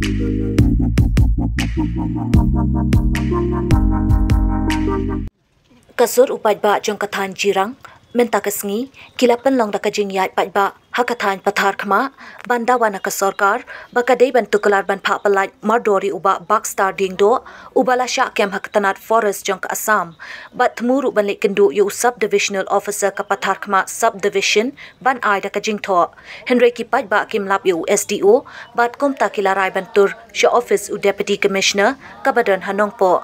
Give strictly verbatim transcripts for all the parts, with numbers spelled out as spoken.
Ka sur u paidbah jong ka thaiñ Jirang, mynta ka sngi, ki la pynlong da ka jingïaid paidbah ha ka thaiñ Patharkhmah, ban dawa na ka sorkar ba ka dei ban tuklar ban phah pyllait mardor ïa u Bah Baxter Diengdoh, uba la shah kem ha ka tnat forest jong ka Assam. Bad thmu ruh ban leit kynduh ïa u Sub Divisional Officer ka Patharkhmah Sub Division ban ai da ka jingthoh. Hynrei ki paidbah kim lap ïa u S D O, bad kumta ki la rai ban tur sha office u Deputy Commissioner kaba don ha Nongpoh.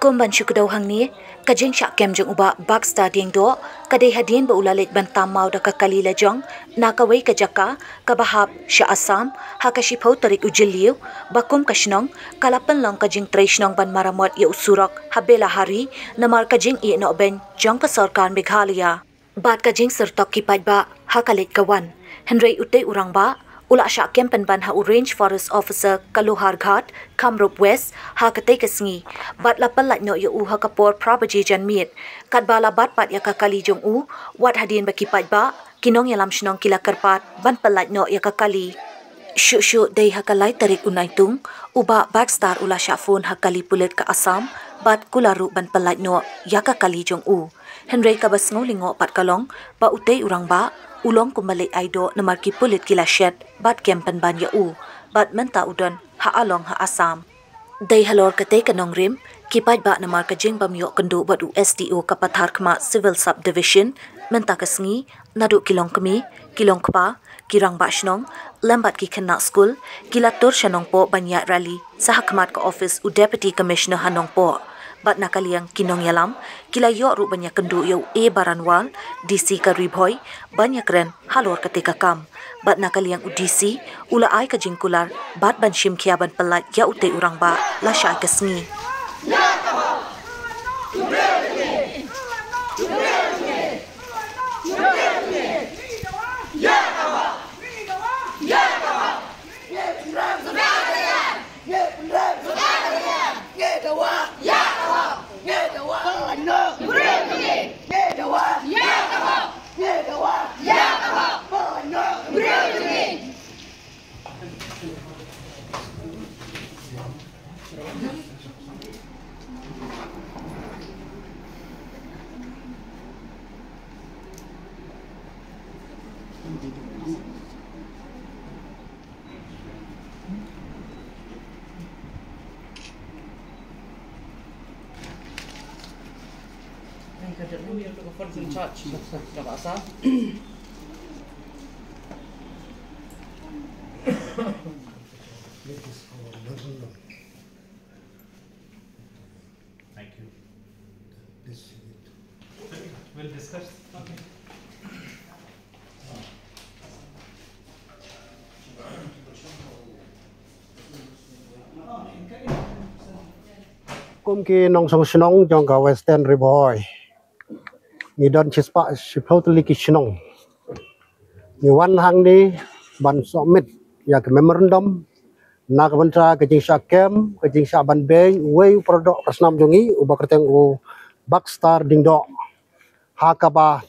Kum ban shu kdew hangne, ka jingshah kem jong u Bah Baxter Diengdoh ka dei hadien ba u la leit ban tam maw da ka kali lajong na kawei ka jaka kaba hap sha Assam ha ka shiphew tarik u Jylliew, ba kum ka shnong ka la pynlong ka jingtrei shnong ban maramot ïa u surok ha Belahari, namar ka jingïehnoh beiñ jong ka sorkar Meghalaya. Bad ka jingsyrtok ki paidbah ha ka leit ka wan. Hynrei utei u rangbah u la shah kem pynban ha u Range Forest Officer ka Loharghat, Kamrup West, ha katei ka sngi. Bad la pyllait noh ïa u ha ka por phra baje janmiet. Katba la bat pat ïa ka kali jong u, wat hadien ba ki paidbah, ki nongïalam shnong ki la kyrpad ban pyllait noh ïa ka kali. Shuh shuh dei ha ka lai tarik u Naitung, u Bah Baxter u la shah phone ha kali pulit ka Assam, bad kular ruh ban pyllait noh ïa ka kali jong u. Hynrei kaba sngew lyngngoh pat ka long ba utei u rangbah u long kum ba leit ai doh namar ki pulit ki la shet bad kem pynban ïa u, bad mynta u don ha Along ha Assam. Dei halor katei ka nongrim, ki paidbah namar ka jingbym ïoh kynduh bad u S D O ka Patharkhmah Civil Sub Division, mynta ka sngi, naduh ki longkmie, ki longkpa, ki rangbah shnong, lem bad ki khynnah skul, ki la tur sha Nongpoh ban ïaid rally sha ha khmat ka office u Deputy Commissioner ha Nongpoh. Bad na ka liang ki nongïalam, ki la ïoh ruh ban ïakynduh ïa u A Baranwal, D C ka Ri Bhoi, ban ïakren halor katei ka kam. Bad na ka liang u D C u la ai ka jingkular bad ban shim khia ban pyllait ïa utei u rangbah lashai ka sngi. Thank you. Please sit. We'll discuss. Okay. Kum ki nongshong shnong jong ka Western Ri Bhoi, ngi don shispah shiphew tylli ki shnong. Ngi wan hangne ban submit ïa ka memorandum na ka bynta ka jingshah kem, ka jingshah ban beiñ uwei u para doh para snam jong ngi uba kyrteng u Baxter Diengdoh. Ha kaba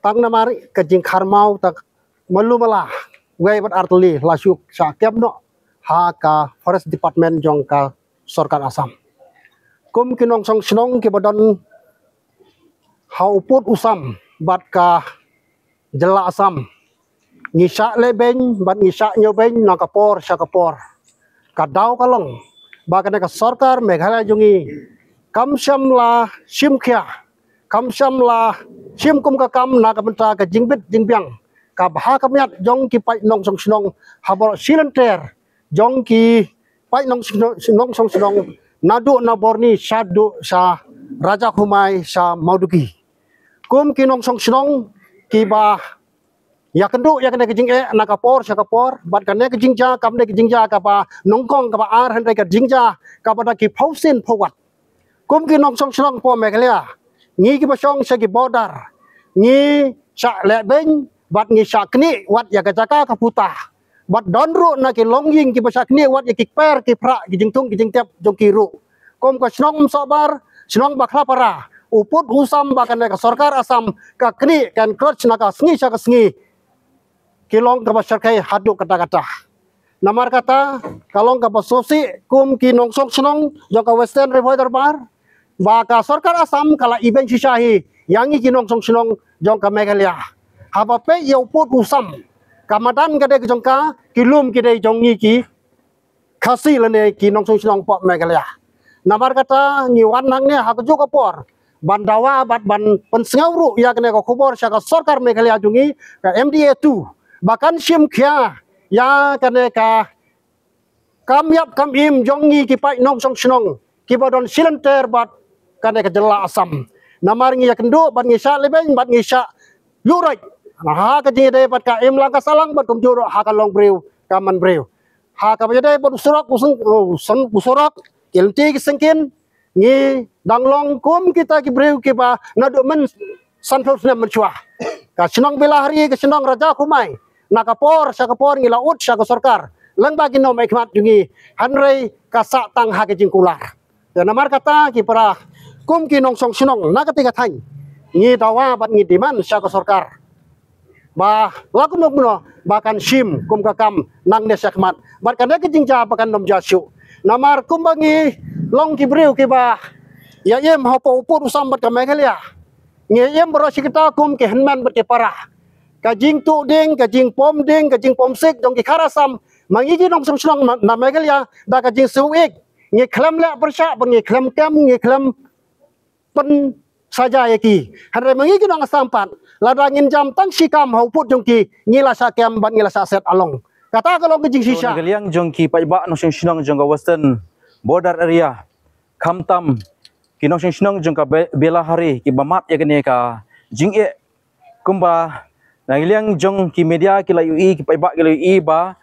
tang namar ka jingkhar maw ta malu mala, wei bad ar tylli la shu shah kem noh ha ka Forest Department jong ka sorkar Assam. Kum ki nongshong shnong kiba don ha u pud u sam bad ka jylla Assam, ngi shah leh beiñ bad ngi shah ñiew beiñ na ka por sha ka por. Ka daw ka long ba kane ka sorkar Meghalaya jong ngi kam shym la shim khia, kam shym la shim kum ka kam na ka bynta ka jingbit jingbiang, ka bha ka miat jong ki paid nongshong shnong ha baroh shi lynter jong ki paid nongshong, nongshong shnong, naduh na Borni shaduh sha Raja Khumai sha Mawdugi. Kum ki nongshong shnong kiba ïakynduh ïa kane ka jingeh na ka por sha ka por, bad kane ka jingjia kam dei ka jingjia kaba nyngkong kaba ar, hynrei ka jingjia kaba da ki phew sien phew wat. Kum ki nongshong shnong poh Meghalaya, ngi kiba shong sha ki border, ngi shah leh beiñ bad ngi shah knieh wat ïa ka jaka ka puta. Bad don ruh na ki longïing kiba shah knieh wat ïa ki kper ki phrah, ki jingthung ki jingtep jong ki ruh. Kum ka shnong Umsohbar, shnong Bakhlapara, u pud u sam ba kane ka sorkar Assam ka knieh ka encroach na ka sngi sha ka sngi, ki long kaba shyrkhei haduh katta katta. Namar kata ka long kaba sngewsih kum ki nongshong shnong jong ka Western Ri Bhoi Dorbar ba ka sorkar Assam ka la ibeiñ shisha hi ïa ngi ki nongshong shnong jong ka Meghalaya. Haba peit ïa u pud u sam, ka madan ka dei ka jong ka, ki lum ki dei jong ngi ki Khasi lane ki nongshong shnong pop Meghalaya. Namar kata ngi wan hangne ha kajuh ka por ban dawa bad ban pynsngew ruh ïa kane ka khubor sha ka sorkar Meghalaya jong ngi, ka M D A two, ba kan shim khia ïa kane ka kam ïap kam im jong ngi ki paid nongshong shnong kiba don shilynter bad kane ka jylla Assam. Namar ngi ïakynduh bad ngi shah lehbeiñ bad ngi shah ïuhroit ha ka jingïadei bad ka imlang ka sahlang bad kumjuh ruh ha ka longbriew ka manbriew. Ha kaba ïadei bad u surok, u seng-, u seng-, u surok, ki lynti ki syngkien, ngi dang long kum kita ki briew kiba naduh mynsanphew snem mynshuwa. Ka shnong Bilahari, ka shnong Raja Khumai, na ka por sha ka por ngi la ud sha ka sorkar lyngba ki nongmihkhmat jong ngi, hynrei ka sah tang ha ka jingkular. Te namar kata ki para kum ki nongshong shnong na katei ka thaiñ, ngi dawa bad ngi demand sha ka sorkar ba la kumno kumno ba kan shim kum ka kam nangne shakhmat bad kane ka jingjia ba kan ym jia shuh. Namar kumba ngi long ki briew kiba ïa im hapoh u pud u sam bad ka Meghalaya, ngi im baroh shi katta kum ki hynmen bad ki para. Ka jingtuh ding, ka jingpom ding, ka jingpom sik jong ki khar Assam, ma ngi ki nongshong shnong na Meghalaya, da ka jingsngewsih ngi khlem leh pyrshah bad ngi khlem kem, ngi khlem pynsaja ïa ki. Hynrei ma ngi ki nong Assam pat, lada ngin jam tang shi kam ha u pud jong ki, ngi la shah kem bad ngi la shah set along. Kata ka long ka jingshisha. Na ka liang jong ki paidbah nongshong shnong jong ka Western Border Area, khamtam ki nongshong shnong jong ka Be-, Belahari kiba mad ïa kane ka jingeh, kumba na ka liang jong ki media ki la ïohi, ki paidbah ki la ïohi ba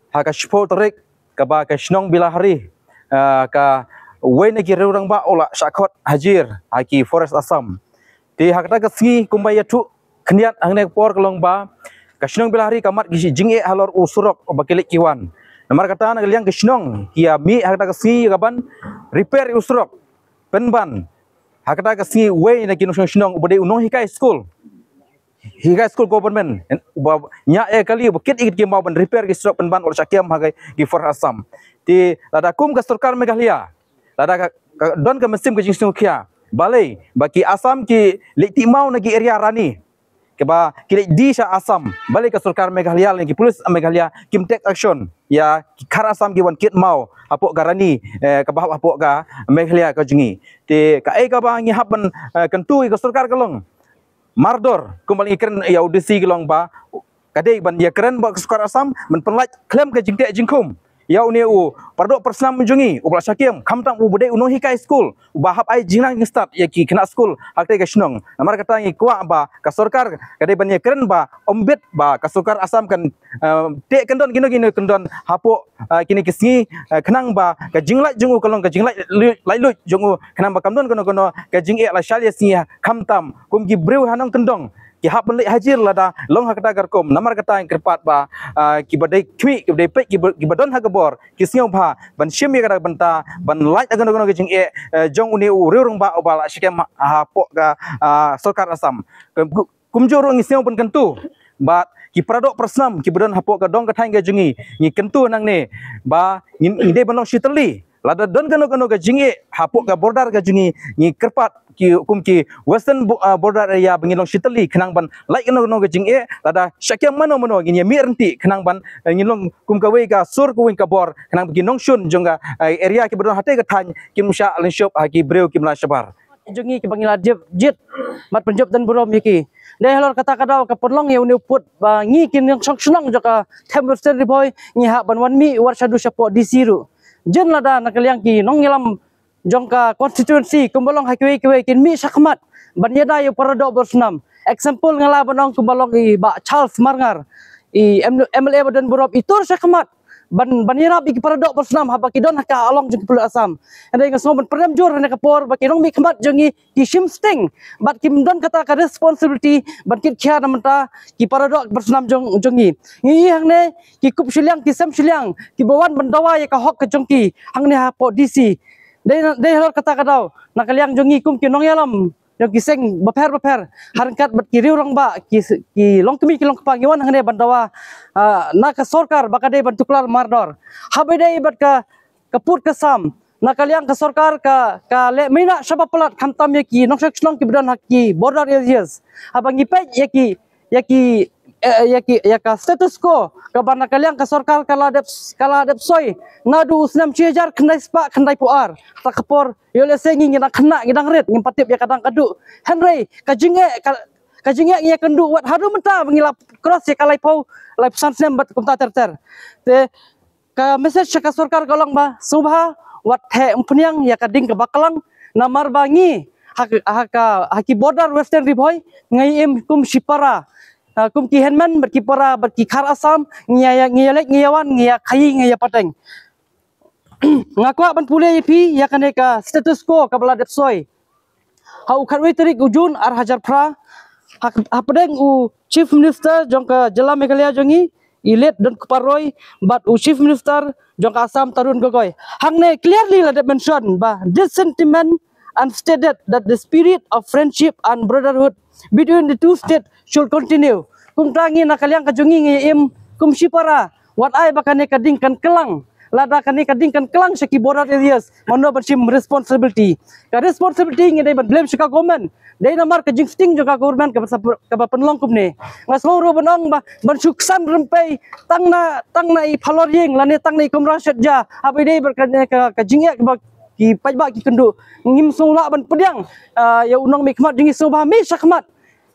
ha ka shiphew tarik kaba ka shnong Bilahari, ah, kawei na ki riew rangbah u la shah khot hajir ha ki Forest Assam. Te ha kata ka sngi kumba ïathuh khyndiat hangne ka por ka long ba ka shnong Bilahari ka mad ki jingeh halor u surok uba ki leit ki wan. Namar kata na ka liang ka shnong ki ïa mih ha kata ka sngi ka ban repair u surok pynban ha kata ka sngi uwei na ki nongshong shnong uba dei u nonghikai skul, hikai skul government, uba ñiah ïa kali, uba kit ïa ki maw ban repair ki surok pynban u la shah kem ha ki Forest Assam. Te lada kum ka sorkar Meghalaya, lada ka, ka don ka mynsiem ka jingsngewkhia, balei ba ki Assam ki leit tih maw na ki area Rani, kaba ki leit die sha Assam, balei ka sorkar Meghalaya lane ki police Meghalaya kim take action ïa ki khar Assam ki wan kit maw hapoh ka Rani, eh, kaba hap hapoh ka Meghalaya ka jong ngi. Te kaei kaba ngi hap ban, eh, kyntu ïa ka sorkar ka long mardor, kumba ngi kren ïa u D C ka long ba ka dei ban ïakren bad ka sorkar Assam ban pynlait khlem ka jingteh jingkhum ïa une u paradoh parsnam jong ngi uba la shah kem, khamtam uba dei u nonghikai skul uba hap ai jingnang jingstad ïa ki khynnah skul ha katei ka shnong. Namar kata ngi kwah ba ka sorkar ka dei ban ïakren ba ym bit ba ka sorkar Assam kan, eh, teh kyndon kino kino kyndon hapoh, eh, kine ki sngi, eh, khnang ba ka jinglait jong u ka long ka jinglait lu-, laitluid jong u, khnang ba kam don kano kano ka jingeh lashai ïa sngi, khamtam kum ki briew ha nongkyndong ki hap ban leit hajir lada long ha kata ka rukom. Namar kata ngi kyrpad ba, ah, kiba dei khmih, kiba dei peit, kiba, kiba don ha ka bor, ki sngewbha ban shim ïa kata ka bynta ban lait ïa kano kano ka jingeh, eh, jong une u riew rangbah uba la shah kem ha, hapoh ka, ah, sorkar Assam. Kum, kumjuh ruh ngi sngew ban kyntu bad ki paradoh parsnam kiba don hapoh ka dong ka thaiñ ka jong ngi, ngi kyntu nangne ba ngi, ngi dei ban long shitylli. Lada don kano kano ka jingeh hapoh ka border ka jong ngi, ngi kyrpad ki kum ki Western bo-, ah, Border Area ba ngin long shitylli khnang ban lait kano kano ka jingeh. Lada shah kem mano mano ngin ïa mih ryntih khnang ban, eh, ngin long kum kawei ka sur kawei ka bor khnang ba ki nongshun jong ka, eh, area kiba don hatei ka thaiñ kim shah lynshop ha ki briew kim la shabar. Jong ngi kiba ngi la jied, jied bad pynjop don burom ïa ki. Dei halor kata ka daw ka pynlong ïa une u pud ba ngi ki nongshong shnong jong ka them Western Ri Bhoi ngi hap ban wan mih wat shaduh shapoh D C ruh. Jin lada na ka liang ki nongïalam jong ka constituency kumba long ha kiwei kiwei kin mih shakhmat ban ïada ïa u paradoh bor snam. Example nga lah ban ong kumba long i Bah Charles Marngar, i M-, M L A ba don burom, i tur shakhmat ban, ban ïarap ïa ki paradoh bor snam haba ki don ha ka along jong ka pule Assam. Hynrei nga sngew ban pyrshang jur ha kane ka por ba ki nongmihkhmat jong ngi ki shim sting bad kim don kata ka responsibility ban kit khia na bynta ki paradoh bor snam jong, jong ngi. Ngi ïohi hangne ki kup shiliang ki sem shiliang kiba wan ban dawa ïa ka hok ka jong ki hangne hapoh D C. Dei, dei halor kata ka daw na ka liang jong ngi kum ki nongïalam jong ki seng bapher bapher, ha ryngkat bad ki riew rangbah, ki ki longkmie ki longkpa, ngi wan hangne ban dawa, ah, na ka sorkar ba ka dei ban tuklar mardor. Haba ïadei bad ka ka pud ka sam, na ka liang ka sorkar ka ka leh mynta shaba palat khamtam ïa ki nongshong shnong kiba don ha ki border areas. Haba ngi peit ïa ki ïa ki eh, ïa ki ïa ka status quo kaba na ka liang ka sorkar ka la dep ka la dep soi naduh u snem shi hajar khyndai spah khyndai phew ar. Ta ka por ïoh lehse ngi ngi dang khynnah, ngi dang rit, ngim pat tip ïa ka dang ka duh. Hynrei ka jingeh ka ka jingeh ngi ïa kynduh wat haduh mynta ba ngi la cross ïa ka laiphew laiphew san snem bad kumta ter ter. Te ka message sha ka sorkar ka long ba sngewbha wat theh umphniang ïa ka ding kaba klang, namar ba ngi ha ka ha ka ha ki border Western Ri Bhoi ngi im kum shi para, ah, kum ki hynmen bad ki para bad ki khar Assam, ngi ïa ngi ïa leit ngi ïa wan, ngi ïa khaii ngi ïa pateng. Nga kwah ban pule ïa phi ïa kane ka status quo kaba la dep soi ha u khatwei tarik u Jun ar hajar phra, ha hapdeng u Chief Minister jong ka jylla Meghalaya jong ngi, i late Donkupar Roy, bad u Chief Minister jong ka Assam, Tarun Gogoi. Hangne clearly la dep mention ba this sentiment and stated that the spirit of friendship and brotherhood between the two states should continue. Kumta ngi na ka liang ka jong ngi ngi im kum shi para, wat ai ba kane ka ding kan klang. Lada kane ka ding kan klang sha ki border areas, mano ban shim responsibility? Ka responsibility ngi dei ban blame sha ka government. Dei namar ka jingsheptieng jong ka government kaba sa kaba pynlong kumne. Nga sngew ruh ban ong ba ban shu ksan rympei tang na tang na i phalor ïing lane tang na i kamra shet ja. Haba ïadei bad kane ka ka jingeh kaba ki paidbah ki kynduh, ngim sngew lah ban pdiang, ah, ïa u nongmihkhmat jong ngi. Sngewbha mih shakhmat,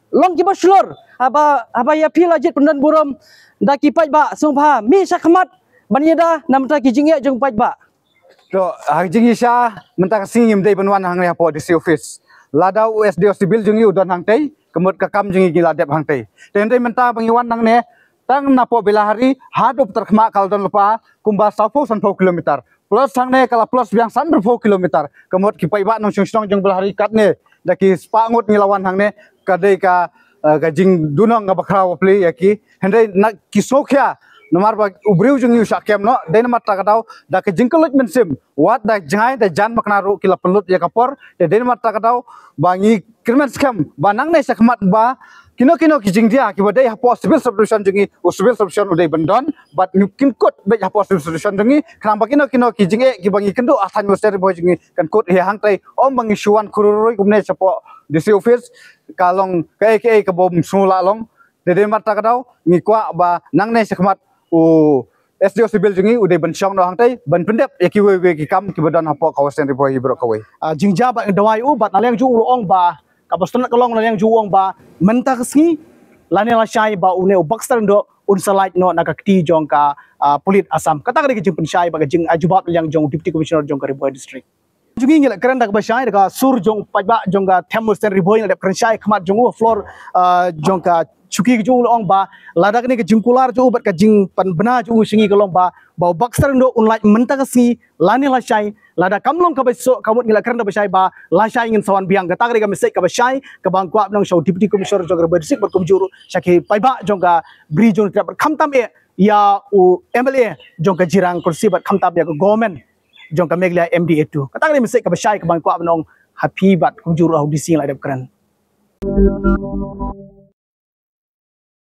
long kiba shlur. Haba haba ïa phi la jied pyndon burom da ki paidbah, sngewbha mih shakhmat ban ïada na bynta ki jingeh jong paidbah. To, ha ka jingïasha mynta ka sngi ngim dei ban wan hangne hapoh D C office. Lada u S D O Civil jong ngi u don hangtei, ka mut ka kam jong ngi ngi la dep hangtei. Te hynrei mynta ba ngi wan hangne tang napoh Belahari haduh Patarkhmah ka la don lypa kumba sawphew sanphew kilometer. Plus hangne ka la plus biang sanphew kilometer. Ka mut ki paidbah nongshong shnong jong Belahari katne da ki spah ngut ngi la wan hangne, ka dei ka, eh, ka jingdunong kaba khraw bapli ïa ki. Hynrei na ki sngewkhia namar ba u briew jong ngi u shah kem noh. Dei namar kata ka daw da ka jingkylluid mynsiem, wat da jngai da jan makna ruh ki la pynlut ïa ka por. Te dei namar kata ka daw ba ngi kyrmen skhem ba nangne shakhmat ba kino kino ki jingdia kiba dei hapoh civil subdivision jong ngi, u civil subdivision u dei ban don, bad ngi kynkut beit hapoh civil subdivision jong ngi, khnang ba kino kino ki jingeh kiba ngi kynduh ha thaiñ Western Ri Bhoi jong ngi kan kut hi hangtei, ym ba ngi shu wan khur roi kumne shapoh D C office, ka long kaei kaei kaba ym sngewlah long. Te dei namar kata ka daw ngi kwah ba nangne shakhmat u S D O Civil jong ngi u dei ban shong noh hangtei ban pyndep ïa kiwei wei ki kam kiba don hapoh ka Western Ri Bhoi hi baroh kawei. Ah, jingjia bad nga dawa ïa u bad na liang jong u la ong ba kaba sngewtynnat ka long na liang jong u ong ba mynta ka sngi lane lashai ba une u Baxter Lyngdoh un sa lait noh na ka kti jong ka, ah, pulit Assam. Kata ka dei ka jingpynshai bad ka jingïajubab na liang jong u Deputy Commissioner jong ka Ri Bhoi District. Jong ngi ngi la kren da kaba shai da ka sur jong paidbah jong ka Them Western Ri Bhoi, ngi la dep kren shai khmat jong u floor, ah, jong ka shuki ka jong u la ong ba lada kane ka jingkular jong u bad ka jingpynbna jong u sha ngi ka long ba ba u Baxter Lyngdoh un lait mynta ka sngi lane lashai, lada kam long kaba suk ka mut ngi la kren da kaba shai ba lashai ngin sa wan biang. Kata ka dei ka message kaba shai kaba nga kwah ban ong sha u Deputy Commissioner jong ka Ri Bhoi District bad kumjuh ruh sha ki paidbah jong ka Bri jong Trep bad khamtam eh ïa u M L A jong ka Jirang Constituency bad khamtam ïa ka government jong ka Meghalaya M D A two. Kata ka dei message kaba shai kaba nga kwah ban ong ha phi bad kumjuh ruh ha u D C ngi la dep kren.